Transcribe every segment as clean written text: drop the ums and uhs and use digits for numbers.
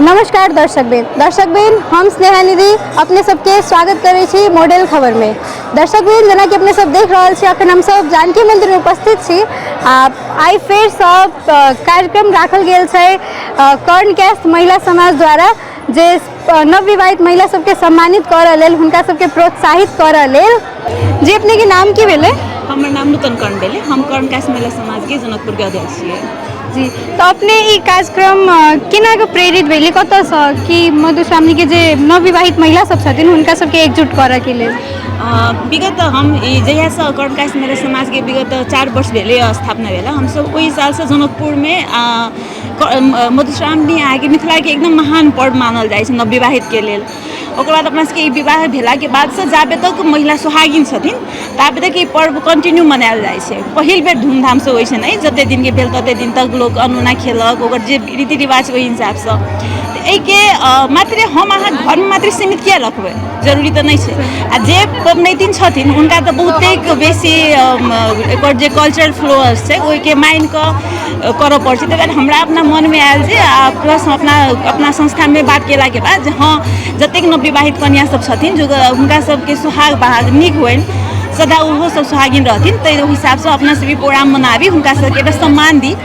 नमस्कार दर्शकबिन दर्शकबिन, हम स्नेहा निधि अपने सबके स्वागत करै छी मॉडल खबरमे। दर्शकबिन, जेनाकि अपने सब देख रहल छी, अखन हमसब जानकी मंदिरमे उपस्थित छी आ आइ फेरसँ कार्यक्रम राखल गेल छै कर्ण कैस्ट महिला समाज द्वारा, जे नवविवाहित महिला सबके सम्मानित करऽ लेल, हुनका सबके प्रोत्साहित करऽ लेल। जे अपनेके नाम की भेलै? हमर नाम नूतन कर्ण भेलै। हम कर्ण कास्ट महिला समाजके जनकपुरके अध्यक्ष छियै। जी, तऽ अपने ई कार्यक्रम केना कऽ प्रेरित भेलै, कतऽसँ, कि मधुश्रावणीके जे नवविवाहित महिला सब छथिन, हुनका सबके एकजुट करऽके लेल? विगत हम ई जहियासँ कर्ण कास्ट महिला समाजके विगत 4 वर्ष भेलै स्थापना भेला, हमसब ओहि सालसँ जनकपुरमे मधुश्रावणी अहाँके मिथिलाके एकदम महान पर्व मानल जाइ छै नवविवाहितके लेल। ओकर बाद अपना सबके ई विवाह भेलाके बादसँ जाबे तक महिला सोहागिन छथिन, ताबे तक ई पर्व कंटिन्यू मनायल जाइ छै। पहिल बेर धूमधामसँ होइ छै नहि, जते दिनके भेल तते दिन तक लोक अनोना खेलक, ओकर जे रीति रिवाज ओहि हिसाबसँ। तऽ एहिके मात्रे हम अहाँ घरमे मात्रे सीमित किया रखबै? जरूरी तऽ नहि छै। आ जे पबनैतिन छथिन, हुनका तऽ बहुतेक बेसी एकर जे कल्चर फ्लो छै, ओहिके मानि कऽ करऽ पड़ै छै। ताहि दुआरे हमरा अपना मनमे आयल जे आ प्लस हम अपना अपना संस्थामे बात केलाके बाद जे हँ, जतेक नवविवाहित कन्या सब छथिन, जो हुनका सबके सुहाग बहाग नीक होइन, सदा ओहो सब सुहागिन रहथिन, ताहि हिसाबसँ अपना सब ई प्रोग्राम मनाबी, हुनका सबके एकटा सम्मान दी।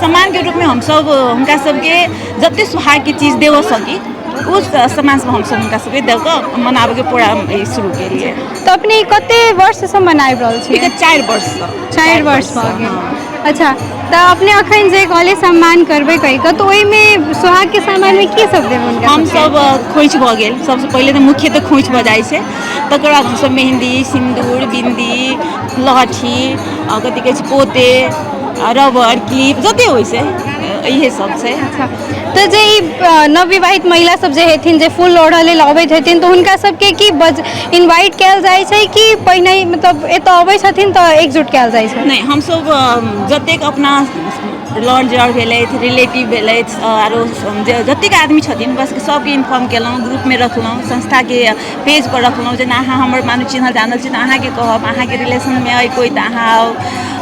सम्मानके रूपमे हमसब हुनका सबके जते सुहागके चीज देबऽ सकी, ओ सामान सब हमसब हुनका सबके दऽ कऽ मनाबैके प्रोग्राम शुरू केलियै। तऽ अपने कते वर्षसँ मनाबि रहल छी? विगत 4 वर्षसँ। 4 वर्ष भऽ गेल। अच्छा, तऽ अपने अखन जे कहलियै सम्मान करबै कहि कऽ, तऽ ओहिमे सोहागके सामानमे की सब देबै हुनका? हमसब खोइछ भऽ गेल, सबसँ पहिले तऽ मुख्य तऽ खोइछ भऽ जाइ छै। तकर बाद हमसब मेहन्दी, सिन्दूर, बिन्दी, लहठी, कथी कहै छै, पोते, रबर, क्लिप, जते होइ छै, इहे सब छै। अच्छा, तऽ जे ई नवविवाहित महिला सब जे हेथिन, जे फूल लोढ़ऽ लेल अबैत हेथिन, तऽ हुनका सबके की बज इनवाइट कयल जाइ छै कि पहिने, मतलब एतऽ अबै छथिन तऽ एकजुट कयल जाइ छै? नहि, हमसब जतेक अपना लर जर भेलथि, रिलेटिव भेलथि, आरो जतेक आदमी छथिन, हुनका सबके सबके इन्फॉर्म केलहुँ, ग्रुपमे रखलहुँ, संस्थाके पेजपर रखलहुँ। जेना अहाँ हमर मानू चिन्हल जानल छी तऽ अहाँके कहब, अहाँके रिलेशनमे अइ कोइ तऽ अहाँ आउ।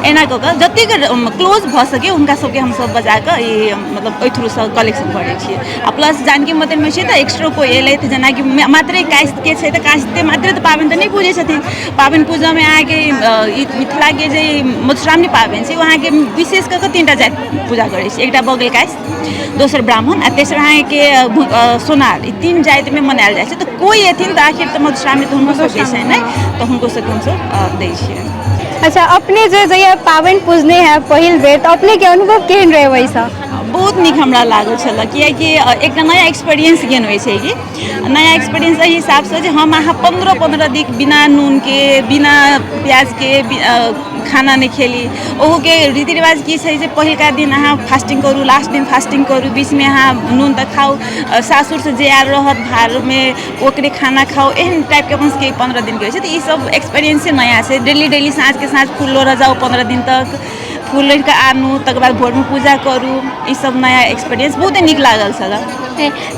एना कऽ कऽ जतेक क्लोज भऽ सकै, हुनका सबके हमसब बजा कऽ ई मतलब ओहि थ्रूसँ कलेक्शन करै छियै। आ प्लस जानकी मन्दिरमे छै तऽ एक्स्ट्रो कोइ एलथि, जेनाकि मात्रे कास्टके छै तऽ कास्टके मात्रे तऽ पाबनि तऽ नहि पूजै छथिन। पाबनि पूजामे अहाँके ई मिथिलाके जे मधुश्रावणी पाबनि छै, ओ अहाँके विशेष कऽ कऽ तीनटा जाति पूजा करै छै। एकटा बगल कास्ट, दोसर ब्राह्मण आ तेसर अहाँके सोनार। ई तीन जातिमे मनायल जाइ छै। तऽ कोइ एथिन तऽ आखिर तऽ मधुश्रावणी तऽ हुनको सबके छै ने, तऽ हुनको सबके हमसब दै छियै। अच्छा, अपने जे जहिया पाबनि पूजने है पहिल बेर, तऽ अपनेके अनुभव केहन रहै ओहिसँ? बहुत नीक हमरा लागल छल, कियाकि एकटा नया एक्सपीरियंस गेन होइ छै कि नया एक्सपीरियंस एहि हिसाबसँ जे हम अहाँ 15 15 दिन बिना नूनके, बिना प्याजके खाना नहि खेली। ओहोके रीति रिवाज की छै जे पहिलका दिन अहाँ फास्टिंग करू, लास्ट दिन फास्टिंग करू, बीचमे अहाँ नून तऽ खाउ, सासुरसँ जे आयल रहत भारमे, ओकरे खाना खाउ। एहन टाइपके अपन सबके 15 दिनके होइ छै। तऽ ईसब एक्सपीरियंसे नया छै। डेली डेली साँझके साँझ फूल लोढ़ऽ जाउ, 15 दिन तक फूल लोढ़ि कऽ आनू, तकर बाद भोरमे पूजा करू। ईसब नया एक्सपीरियंस बहुते नीक लागल छलए।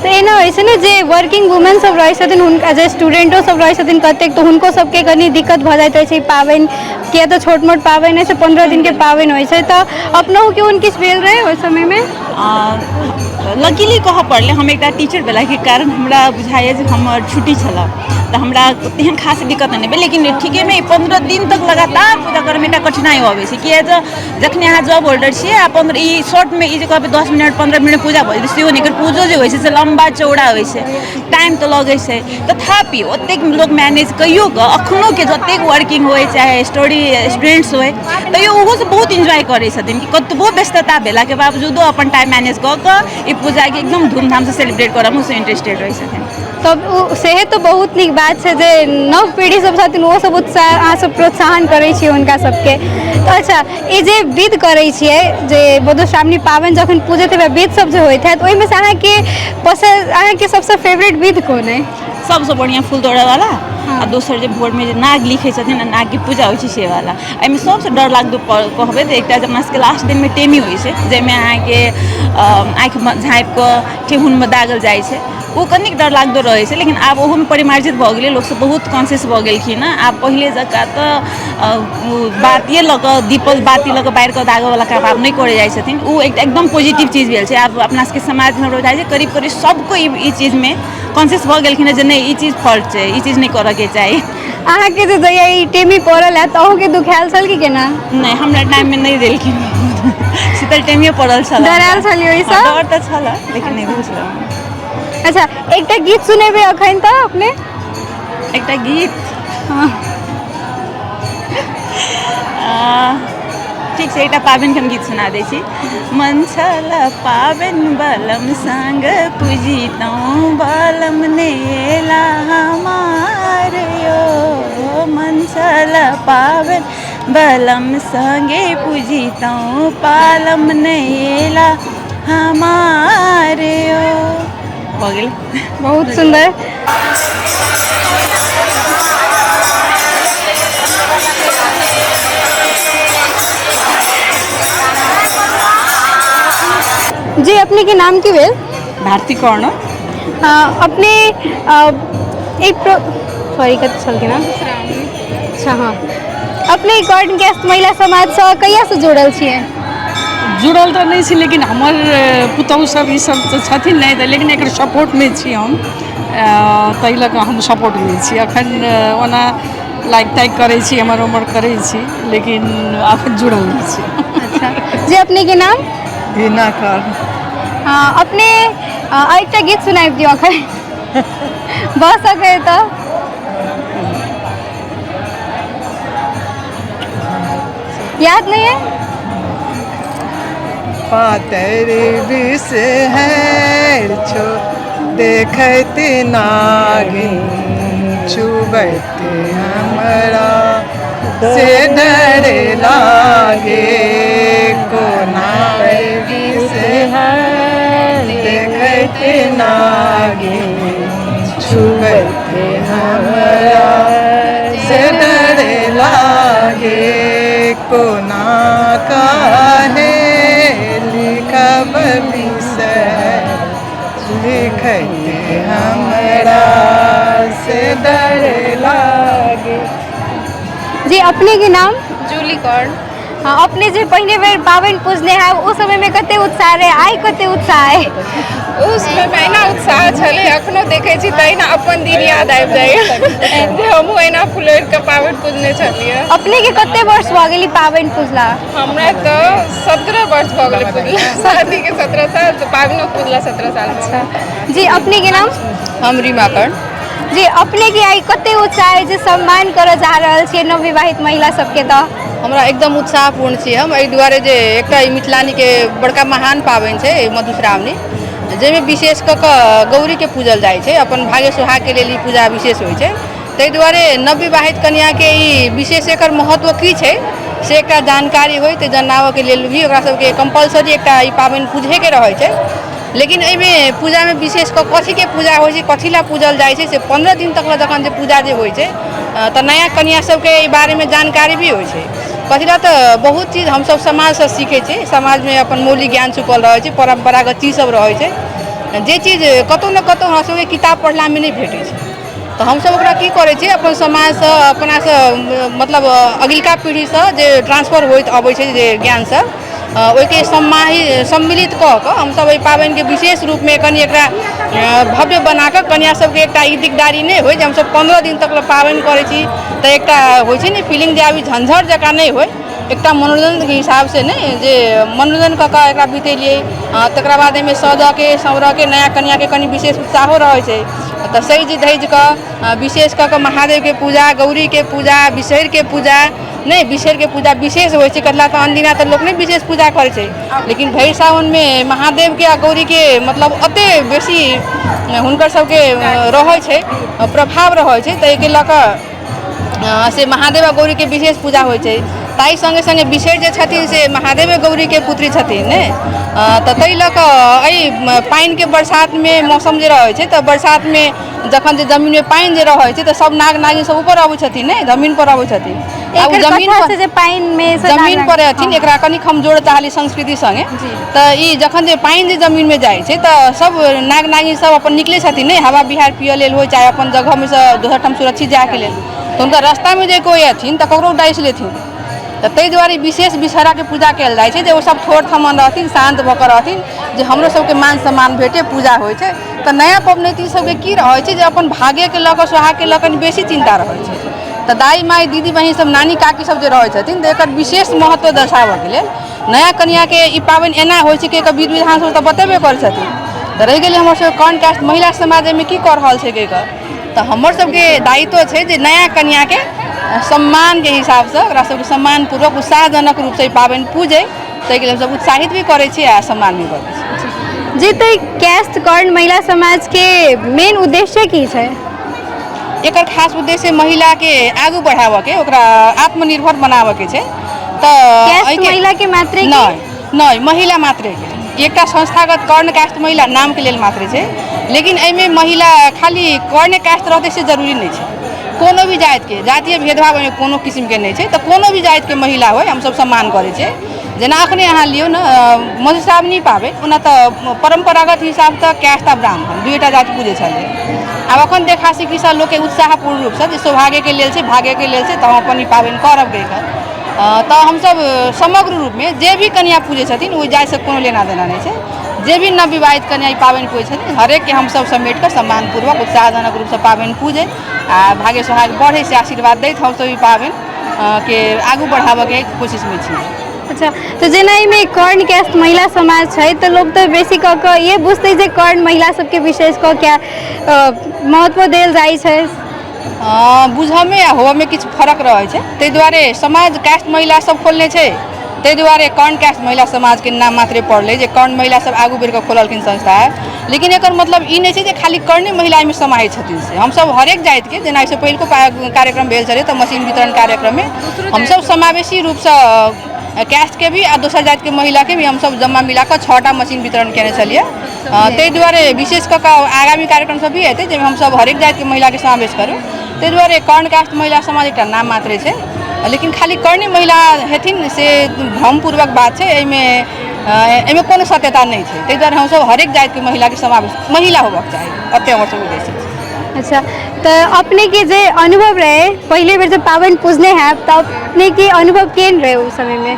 तऽ एना होइ छै ने, जे वर्किंग वुमेन सब रहै छथिन, हुनका, जे स्टूडेंटो सब रहै छथिन कतेक, तऽ हुनको सबके कनि दिक्कत भऽ जाइत रहै छै ई पाबनि, किया तऽ छोट मोट पाबनि होइ छै, 15 दिनके पाबनि होइ छै। तऽ अपनहुके ओहन किछु भेल रहै ओहि समयमे? लकीली कहऽ पड़लै, हम एकटा टीचर भेलाके कारण हमरा बुझाइए जे हमर छुट्टी छलए, तऽ हमरा तेहन खास दिक्कत नहि भेल। लेकिन ठीकेमे 15 दिन तक लगातार पूजा करैमे एकटा कठिनाइ अबै छै, किया तऽ जखने अहाँ जॉब होल्डर छियै आ 15 ई शॉर्टमे ई जे कहबै 10 मिनट, 15 मिनट पूजा भऽ जेतै, सेहो नहि। एकर पूजो जे होइ छै से लम्बा चौड़ा होइ छै, टाइम तऽ लगै छै। तथापि ओतेक लोक मैनेज कइयो कऽ, अखनोके जतेक वर्किंग होइ चाहे स्टडी स्टूडेंट्स होइ, तैयो ओहोसँ बहुत इन्जॉय करै छथिन कि कतबो व्यस्तता भेलाके बावजूदो अपन टाइम मैनेज कऽ कऽ ई पूजाके एकदम धूमधामसँ सेलिब्रेट करऽमे ओसभ इंटरेस्टेड रहै छथिन। तब ओ सेहे तऽ बहुत नीक बात छै जे नव पीढ़ी सब छथिन, ओहो सब उत्साह, अहाँ सब प्रोत्साहन करै छियै हुनका सबके। तऽ अच्छा, ई जे विध करै छियै, जे मधुश्रावणी पाबनि जखन पूजैत हेबै, विध सब जे होइत हैत, ओहिमे से अहाँके पसन्द, अहाँके सबसँ फेवरेट विध कोन अइ? सबसँ बढ़िआँ फूल तोड़यवला। आ दोसर जे भोरमे जे नाग लिखै छथिन आ नागके पूजा होइ छै से वाला। एहिमे सबसँ डर लागदो कहबै तऽ एकटा जे अपना सबके लास्ट दिनमे टेमी होइ छै, जाहिमे अहाँके आँखि झाँपि कऽ ठेहुनमे दागल जाइ छै, ओ कनिक डर लागदो रहै छै। लेकिन आब ओहोमे परिमार्जित भऽ गेलै, लोकसब बहुत कॉन्शियस भऽ गेलखिन हँ। आब पहिले जकाँ तऽ बातिए लऽ कऽ दीपक बाती लऽ कऽ बारि कऽ दागऽवला काम आब नहि करै जाइ छथिन। ओ एक एकदम पॉजिटिव चीज भेल छै। आब अपना सबके समाजमे हमरा बुझाइ छै करीब करीब सबके ई चीजमे कॉन्शियस भऽ गेलखिन हँ जे नहि, ई चीज फॉल्ट छै, ई चीज नहि करऽके चाही। अहाँके जे जहिया ई टेमी पड़ल है तऽ अहूँके दुखायल छल कि केना? नहि, हमरा टाइममे नहि देलखिन, शीतल टेमिए पड़ल छल। डरायल छलियै ओहिसँ? डर तऽ छल, लेकिन नहि भेल छल। अच्छा, एकटा गीत सुनेबै अखन तऽ अपने? एकटा गीत? हँ। ठीक छै, एकटा पाबनिके हम गीत सुना दै छी। मन छल पाबनि बलम संग पूजितहुँ, बलम नेला हमार यो। मन छल पाबनि बलम संगे पूजितहुँ, पालम नेला हमार यो। भऽ गेल। बहुत सुन्दर। जी, अपने के नाम की भेल? भारती कर्ण। अपने एक सॉरी, कत छल के नाम? अच्छा, हाँ, अपने कर्ण के महिला समाजसँ कहियासँ जुड़ल छियै? जुड़ल तऽ नहि छी, लेकिन हमर पुतहु सब ई सब तऽ छथिन नहि तऽ, लेकिन एकर सपोर्टमे छी हम। ताहि लऽ कऽ हम सपोर्टमे छी। अखन ओना लाइक ताइक करै छी, एम्हर ओम्हर करै छी, लेकिन अखन जुड़ल नहि छी। अच्छा जे, अपने के नाम? वीणा कर्ण। अपने एकटा गीत सुनाबि दियौ अखन, भऽ सकै तऽ। याद नहीं है? पातर विषहर छो देखैत नागिन छुबैत हमरा से डर लागे। कोना विषहर देखैत नागिन छुबैत हमरा से डर लागे। कोना काहे लिखब विषय लिखैत हमरा से डर लागे। जी, अपने के नाम? जूली कर्ण। हाँ, अपने जे पहिले बेर पाबनि पूजने है ओ समयमे कते उत्साह रहे, आइ कते उत्साह है? ओ समयमे एना उत्साह छलै, अखनो देखै छी तहिना अपन दिन याद आबि जाइए जे हमहूँ एना फुलोरि कऽ पाबनि पूजने छलियै। अपने के कते वर्ष भऽ गेल ई पाबनि पूजला? हमरा तऽ 17 वर्ष भऽ गेलै पूजला। शादीके 17 साल तऽ पाबनिओ पूजला 17 साल। अच्छा जी, अपने के नाम? हम रीमा कर्ण। जी, अपने के आइ कते उत्साह है जे सम्मान करऽ जा रहल छियै नवविवाहित महिला सबके? तऽ हमरा एकदम उत्साहपूर्ण छी हम, एहि दुआरे जे एकटा ई मिथिलानीके बड़का महान पाबनि छै मधुश्रावणी, जाहिमे विशेष कऽ कऽ गौरीके पूजल जाइ छै। अपन भाग्य सुहागके लेल ई पूजा विशेष होइ छै। ताहि दुआरे नवविवाहित कन्याके ई विशेष एकर महत्व की छै से एकटा जानकारी होइ, तऽ जनाबऽके लेल भी ओकरा सबके कम्पलसरी एकटा ई पाबनि पूजहेके रहै छै। लेकिन एहिमे पूजामे विशेष कऽ कथीके पूजा होइ छै, कथी लए पूजल जाइ छै, से 15 दिन तक लए जखन जे पूजा जे होइ छै तऽ नया कन्या सबके एहि बारेमे जानकारी भी होइ छै। कथी लए तऽ बहुत चीज हमसब समाजसँ सीखै छी। समाजमे अपन मौलिक ज्ञान छुपल रहै छै, परम्परागत चीज सब रहै छै, जे चीज कतहु ने कतहु हमरा सबके किताब पढ़लामे नहि भेटै छै। तऽ हमसब ओकरा की करै छियै, अपन समाजसँ अपनासँ मतलब अगिलका पीढ़ीसँ जे ट्रांसफर होइत अबै छै जे ज्ञान सब, ओहिके सम्मिलित कऽ कऽ हमसब एहि पाबनिके विशेष रूपमे कनि एकरा भव्य बनाकऽ कन्या सबके एकटा ई दिकदारी नहि होइ जे हमसब 15 दिन तक पाबनि करै छी तऽ एकटा होइ छै ने फीलिंग जे आब ई झंझट जकाँ नहि होइ, एकटा मनोरञ्जनके हिसाबसँ नहि जे मनोरञ्जन कऽ कऽ एकरा बितेलियै। तकरा बाद एहिमे सजऽके संवरऽके नया कन्याके कनि विशेष उत्साहो रहै छै। तऽ सजि धजि कऽ विशेष कऽ कऽ महादेवके पूजा, गौरीके पूजा, बिसहरिके पूजा, नहि बिसहरिके पूजा विशेष होइ छै। कथिला तऽ अनदिना तऽ लोक नहि विशेष पूजा करै छै, लेकिन भरि सावनमे महादेवके आ गौरीके मतलब एते बेसी हुनकर सबके रहै छै, प्रभाव रहै छै, ताहिके लऽ कऽ से महादेव आ गौरीके विशेष पूजा होइ छै। ताहि सङ्गे सङ्गे बिसहरि जे छथिन से महादेवे गौरीके पुत्री छथिन ने। तऽ ताहि लऽ कऽ एहि पानिके बरसातमे मौसम जे रहै छै तऽ बरसातमे जखन जे जमीनमे पानि जे रहै छै तऽ सब नाग नागिन सब ऊपर अबै छथिन ने, जमीन पर अबै छथिन। आ ओ एकर जमीन कथा पर छै जे पानिमे से जमीन नाग पर अथिन, एकरा कनिक हम जोड़ चाहली संस्कृति संगे। तऽ ई जखन जे पानि जे जमीनमे जाइ छै तऽ सब नाग नागिन सब अपन निकलै छथिन ने, हवा बिहार पियऽ लेल होइ चाहे अपन जगहमे सँ दोसर ठाम सुरक्षित जायके लेल, तऽ हुनका रास्तामे जे कोइ अथिन तऽ ककरो डसि लेथिन। तऽ ताहि दुआरे विशेष विषहराके पूजा कयल जाइ छै जे ओ सब थोड़ थमन रहथिन, शान्त भऽ कऽ रहथिन, जे हमरो सबके मान सम्मान भेटै, पूजा होइ छै। तऽ नया पबनैती सबके की रहै छै जे अपन भाग्यके लऽ कऽ सोहागके लऽ कऽ बेसी चिन्ता रहै छै। तऽ दाइ माइ दीदी बहिन सब नानी काकी सब जे रहै छथिन तऽ एकर विशेष महत्व दर्शाबऽके लेल नया कनिआँके ई पाबनि एना होइ छै कि एकर विध विधान सब तऽ बतेबे करै छथिन। तऽ रहि गेलै हमर सबके कर्ण कास्ट महिला समाज एहिमे की कऽ रहल छै एकर, तऽ हमर सबके दायित्व छै जे नया कनिआँके सम्मानके हिसाबसँ ओकरा सबके सम्मानपूर्वक उत्साहजनक रूपसँ ई पाबनि पूजै, ताहिके लेल हमसब उत्साहित भी करै छी आ सम्मान भी करै छी। जी, तऽ कैस्ट कर्ण महिला समाजके मेन उद्देश्य की छै? एकर खास उद्देश्य महिलाके आगू बढ़ाबऽके, ओकरा आत्मनिर्भर बनाबऽके छै। तऽ कैस्ट महिलाके मात्रे? नहि नहि, महिला मात्रेके। एकटा संस्थागत कर्ण कास्ट महिला नामके लेल मात्रे छै, लेकिन एहिमे महिला खाली कर्ण कास्ट रहतै से जरूरी नहि छै। कोनो भी जातिके, जातीय भेदभाव एहिमे कोनो किसिमके नहि छै। तऽ कोनो भी जातिके महिला होइ, हमसब सम्मान करै छियै। जेना अखने अहाँ लियौ ने मधुश्रावणी पाबनि, ओना तऽ परम्परागत हिसाबसँ कैस्ट आ ब्राह्मण दुइटा जाति पूजै छलै। आब अखन देखा सीखीसँ लोकके उत्साहपूर्ण रूपसँ जे सौभाग्यके लेल छै, भाग्यके लेल छै, तऽ हम अपन ई पाबनि करब कहि तऽ हमसब समग्र रूपमे जे भी कनिआ पूजै छथिन ओहि जातिसँ कोनो लेना देना नहि छै। जे भी नवविवाहित कनिआ ई पाबनि पूजै छथिन, हरेकके हमसब समेट कऽ सम्मानपूर्वक उत्साहजनक रूपसँ पाबनि पूजै आ भाग्य सोहाग बढ़ै से आशीर्वाद दैत हमसब ई पाबनि के आगू बढ़ाबऽके कोशिशमे छी। अच्छा, तऽ जेना एहिमे कर्ण कैस्ट महिला समाज छै तऽ लोक तऽ बेसी कऽ कऽ इहे बुझतै जे कर्ण महिला सबके विशेष कऽ के महत्व देल जाइ छै। बुझऽमे आ होबऽमे किछु फरक रहै छै, ताहि दुआरे समाज कास्ट महिला सब खोलने छै, ताहि दुआरे कर्ण कास्ट महिला समाजके नाम मात्रे पड़लै जे कर्ण महिला सब आगू बढ़ि कऽ खोललखिन संस्था। लेकिन एकर मतलब ई नहि छै जे खाली कर्णे महिला एहिमे समाहित छथिन, से हमसब हरेक जातिके, जेना एहिसँ पहिलको कार्यक्रम भेल छलै तऽ मशीन वितरण कार्यक्रममे हमसब समावेशी रूपसँ कैस्टके भी आ दोसर जातिके महिलाके भी हमसब जम्मा मिला कऽ 6टा मशीन वितरण केने छलियै। ताहि दुआरे विशेष कऽ कऽ आगामी कार्यक्रम सब भी हेतै जाहिमे हमसब हरेक जातिके महिलाके समावेश करू। ताहि दुआरे कर्ण कास्ट महिला समाज एकटा नाम मात्रे छै, लेकिन खाली कर्णे महिला हेथिन से भ्रमपूर्वक बात छै, एहिमे कोनो सत्यता नहि छै। ताहि दुआरे हमसब हरेक जातिके महिलाके समावेश महिला होबऽके चाही, एतेक हमर सबके उद्देश्य छै। अच्छा, तऽ अपनेके जे अनुभव रहै पहिले बेर जे पाबनि पूजने हैब तऽ अपनेके अनुभव केहन रहै ओहि समयमे?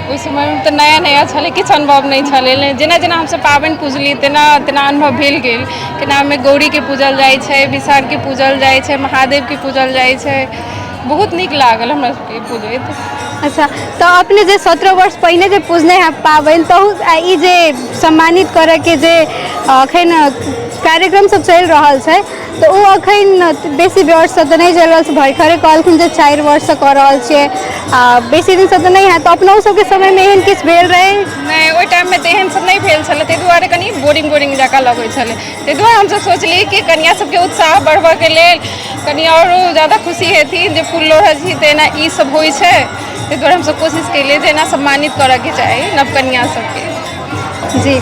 ओहि समयमे तऽ नया नया छलै, किछु अनुभव नहि छलै। जेना जेना हमसब पाबनि पूजली तेना तेना अनुभव भेल गेल केना ओहिमे गौरीके पूजल जाइ छै, विषहरके पूजल जाइ छै, महादेवके पूजल जाइ छै। बहुत नीक लागल हमरा सबके पूजैत। अच्छा, तऽ अपने जे 17 वर्ष पहिने जे पूजने हैब पाबनि तऽ ई जे सम्मानित करऽके जे अखन कार्यक्रम सब चलि रहल छै तऽ ओ अखन बेसी वर्षसँ तऽ नहि चलि रहल छै, भरखरे कहलखिन जे 4 वर्षसँ कऽ रहल छियै आ बेसी दिनसँ तऽ नहि हैत, तऽ अपनो सबके समयमे एहन किछु भेल रहै? नहि, ओहि टाइममे तऽ एहन सब नहि भेल छलै, ताहि दुआरे कनि बोरिंग बोरिंग जकाँ लगै छलै। ताहि दुआरे हमसब सोचलियै कि कनिआ सबके उत्साह बढ़बऽके लेल कनि आओरो ज्यादा खुशी हेथिन जे फूल लोढ़ै छी तऽ एना ई सब होइ छै, ताहि दुआरे हमसब कोशिश केलियै जे एना सम्मानित करऽके चाही नव कनिआ सबके। जी,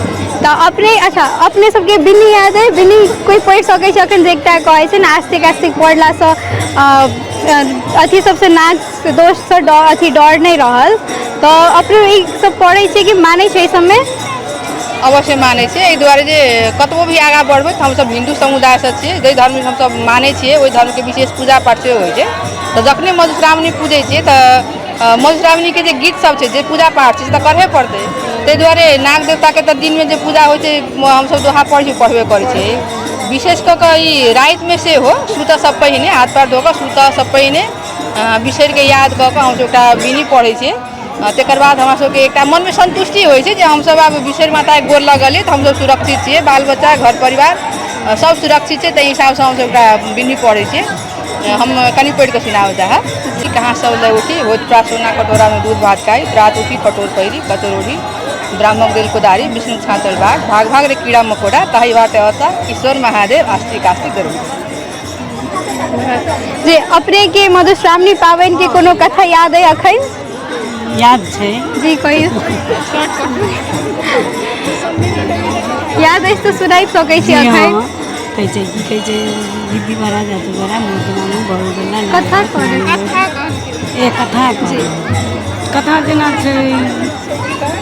तऽ अपने अच्छा अपने सबके बिन्नी याद अइ? बिन्नी कोइ पढ़ि सकै छै अखन? जे एकटा कहै छै ने आस्तिक आस्तिक पढ़लासँ अथी सबसँ नाग दोषसँ डर अथी डर नहि रहल, तऽ अपनो ई सब पढ़ै छियै कि मानै छै एहि सबमे? अवश्य मानै छियै, एहि दुआरे जे कतबो भी आगाँ बढ़बै तऽ हमसब हिन्दू समुदायसँ छियै, जाहि धर्मके हमसब मानै छियै ओहि धर्मके विशेष पूजा पाठ सेहो होइ छै। तऽ जखने मधुश्रावणी पूजै छियै तऽ मधुश्रावणीके जे गीत सब छै, जे पूजा पाठ छै, से तऽ करहे पड़तै। ताहि दुआरे नाग देवताके तऽ दिनमे जे पूजा होइ छै हमसब दोहा पढ़ी पढ़बे करै छियै। विशेष कऽ कऽ ई रातिमे सेहो सुतऽसँ पहिने हाथ पैर धो कऽ सुतऽसँ पहिने बिसरिके याद कऽ कऽ हमसब एकटा बिन्नी पढ़ै छियै। तकर बाद हमरा सबके एकटा मनमे सन्तुष्टि होइ छै जे हमसब आब बिसरि माताके गोर लगलियै तऽ हमसब सुरक्षित छियै, बाल बच्चा घर परिवार सब सुरक्षित छै, ताहि हिसाबसँ हमसब एकटा बिन्नी पढ़ै छियै। हम कनि पढ़ि कऽ सुनाबऽ चाहब। कहाँ सब लए उठी होइत प्रात सोना कटोरामे दूध भात खाइ, प्रात उठी कटोर पहिरी कचोर ओढ़ी, ब्राह्मण देल कोदारी विष्णु छाँचल भाग, भाग भाग रे कीड़ा मकोड़ा ताहि बाटे अता ईश्वर महादेव आस्तिक आस्तिक गरुड़। जे अपनेके मधुश्रावणी पाबनिके कोनो कथा याद अइ अखन? याद छै। जी कहियौ, याद अछि तऽ सुनाबि सकै छी अखन। कहै छै की कहै छै दीदी बड़ा जातु बड़ा मुर्दना बहु बला कथा कहै। ए कथा जी। कथा जेना छै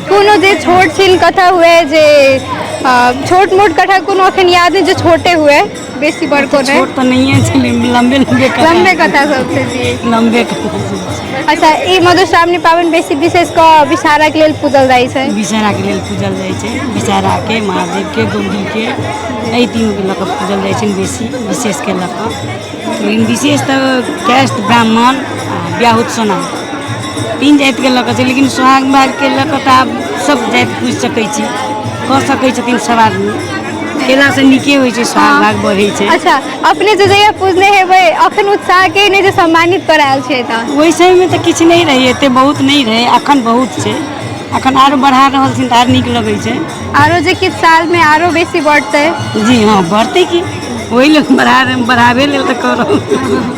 कोनो जे छोट छिन कथा हुए जे छोट मोट कथा कोनो अखन याद नहि जे छोटे हुए बेसी बड़को नहि। छोट तऽ नहिए छै लम्बे लम्बे कथा। लम्बे कथा सब छै जी। लम्बे कथा सब छै। अच्छा, ई मधुश्रावणी पाबनि बेसी विशेष कऽ विषहाराके लेल पूजल जाइ छै। विषहराके लेल पूजल जाइ छै। विषहराके, महादेवके, गौरीके, एहि तीनूके लऽ कऽ पूजल जाइ छनि बेसी विशेषके लऽ कऽ। लेकिन विशेष तऽ कैस्ट ब्राह्मण आ ब्याहुत सोना तीन जातिके लऽ कऽ छै। लेकिन सोहाग भागके लऽ कऽ तऽ आब सब जाति पूजि सकै छै, कऽ सकै छथिन सब आदमी। केलासँ नीके होइ छै, सोहाग भाग बढ़ै छै। अच्छा, अपने जे जहिया पूजने हेबै अखन उत्साहके नहि जे सम्मानित करायल छै तऽ ओहि समयमे तऽ किछु नहि रहै, एते बहुत नहि रहै, अखन बहुत छै। अखन आरो बढ़ा रहल छथिन तऽ आर नीक लगै छै। आरो जे किछु सालमे आरो बेसी बढ़तै। जी हँ, बढ़तै की, ओहि लेल बढ़ाबै लेल तऽ कऽ रहल।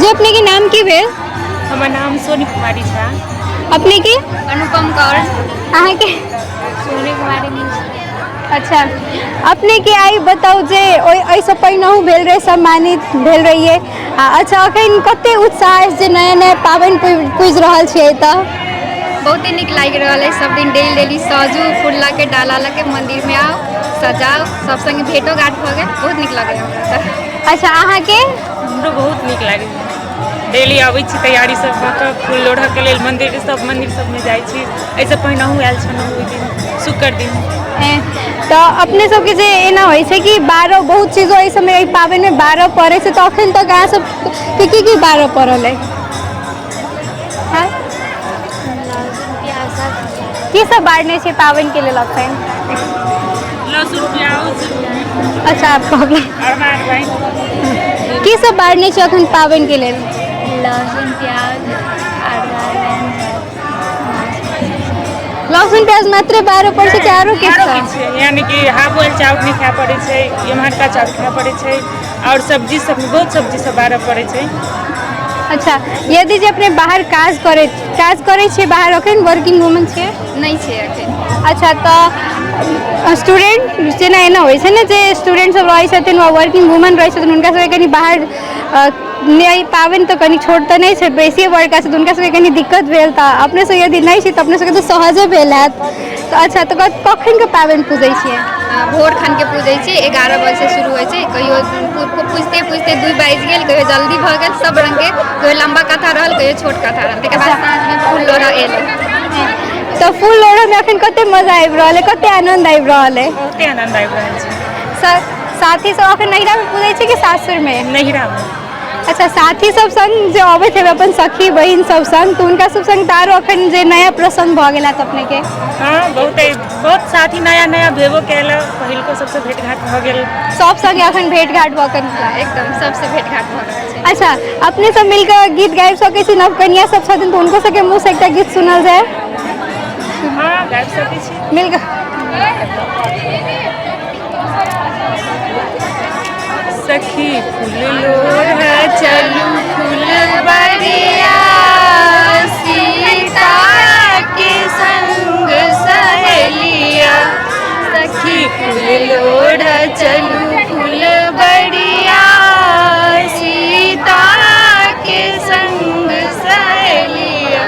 जे अपने के नाम की भेल? हमर नाम सोनी कुमारी झा। अपने के? अनुपम कौर। अहाँके? सोनी कुमारी। अच्छा, अपने के आइ बताउ जे ओहि एहिसँ पहिनहु भेल रहै, सम्मानित भेल रहियै आ अच्छा अखन कते उत्साह अछि जे नया नया पाबनि पूजि रहल छियै? तऽ बहुते नीक लागि रहल अछि। सब दिन डेली डेली सजू, फूल लऽ के, डाला लऽ के मन्दिरमे आउ, सजाउ, सब संगे भेटो घाट भऽ गेल। बहुत नीक लगैए हमरा तऽ। अच्छा, अहाँके? हमरो बहुत नीक लागैए। डेली अबै छी तैयारी सब कऽ कऽ फूल लोढ़ऽके लेल मन्दिर सब मन्दिर सबमे जाइ छी। एहिसँ पहिनहु आयल छलहुँ ओहि दिन शुक्र दिन। तऽ अपने सबके जे एना होइ छै कि बारह बहुत चीज एहि समय एहि पाबनिमे बारह पड़ै छै, तऽ अखन तक अहाँ सबके की की बारह पड़ल अइ? हँ? की सब बारने छै पाबनिके लेल अखन? लहसुन प्याज। अच्छा, आब कहबै अरबा अरबाइन। की सब बारने छै अखन पाबनिके लेल? लहसुन प्याज अरबा। लहसुन प्याज मात्रे बारह पड़ै छै कि आरो किछु? आरो किछु, यानी कि हाफ बोइल चाउर नहि खाय पड़ै छै, एम्हरका चाउर खाय पड़ै छै आओर सब्जी सब, बहुत सब्जी सब बारऽ पड़ै छै। अच्छा, यदि जे अपने बाहर काज करै छियै बाहर, अखन वर्किंग वुमन छियै? नहि छै अखन। अच्छा, तऽ स्टूडेंट जेना एना होइ छै ने जे स्टूडेंट सब रहै छथिन वा वर्किंग वुमन रहै छथिन, हुनका सबके कनि बाहर नहि पाबनि तऽ कनि छोट तऽ नहि छै, बेसिए बड़का छै, तऽ हुनका सबके कनि दिक्कत भेल। तऽ अपने सब यदि नहि छी तऽ अपने सबके तऽ सहजे भेल हैत। तऽ अच्छा, तऽ कखन के पाबनि पूजै छियै? भोर खन के पूजै छियै। 11 बजेसँ शुरू होइ छै। कहियो पूजते पूजते 2 बाजि गेल, कहियो जल्दी भऽ गेल, सब रङ्गके। कहियो लम्बा कथा रहल, कहियो छोट कथा रहल। ताहिके बाद साँझमे फूल लोढ़ऽ एलै। तऽ फूल लोढ़ऽमे अखन कते मजा आबि रहल अइ, कते आनन्द आबि रहल अइ? बहुते आनन्द आबि रहल छै। साथी सब अखन नैहरामे पूजै छै कि सासुरमे? नैहरामे। अच्छा, साथी सब संग जे अबैत हेबै अपन सखी बहिन सब संग, तऽ हुनका सब संग तऽ आरो अखन जे नया प्रसंग भऽ गेल हैत अपनेके? हँ, बहुत बहुत साथी नया नया भेबो कयल, पहिलको सबसँ भेट घाट भऽ गेल। सब संगे अखन भेट घाट भऽ कऽ? एकदम, सबसँ भेट घाट भऽ रहल छै। अच्छा, अपने सब मिलकऽ गीत गाबि सकै छी? नव कनिया सब छथिन तऽ हुनको सबके मुँह से एकटा गीत सुनल जाय। हँ, गाबि सकै छी। मिलकऽ। सखी फूल लोढ़ चलू फूलबरिया, सीता के संग सहेलिया। सखी फूल लोढ़ चलू फूलबरिया, सीता के संग सहेलिया।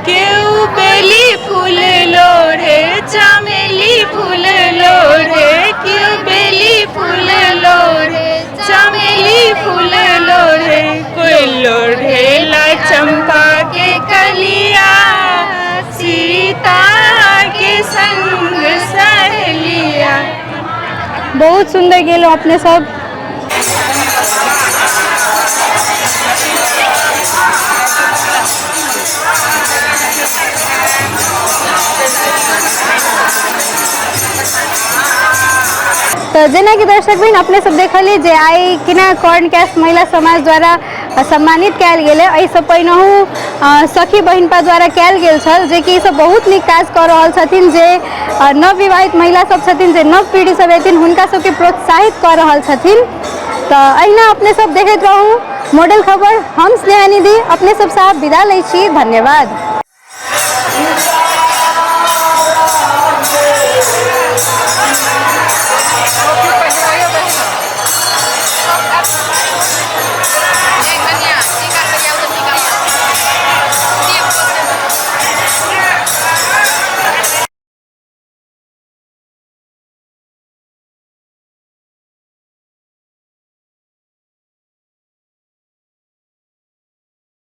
केहू बेली फूल लोढ़े, चमेली फूल लोढ़े। केहू बेली फूल लोढ़े, चमेली फूल लोढ़े। कोई लोढ़ेला चंपा के कलिया, सीता के संग सहेलिया। बहुत सुन्दर गेलहुँ अपने सब। तऽ जेनाकि दर्शक बहिन अपने सब देखलियै जे आइ केना कर्ण कैस्ट महिला समाज द्वारा सम्मानित कयल गेलै। एहिसँ पहिनहु सखी बहिनपा द्वारा कयल गेल छल, जेकि ई सब बहुत नीक काज कऽ रहल छथिन जे नवविवाहित महिला सब छथिन, जे नव पीढ़ी सब हेथिन, हुनका सबके प्रोत्साहित कऽ रहल छथिन। तऽ अहिना अपने सब देखैत रहू मॉडल खबर। हम स्नेहा निधि अपने सब साथ विदा लै छी। धन्यवाद।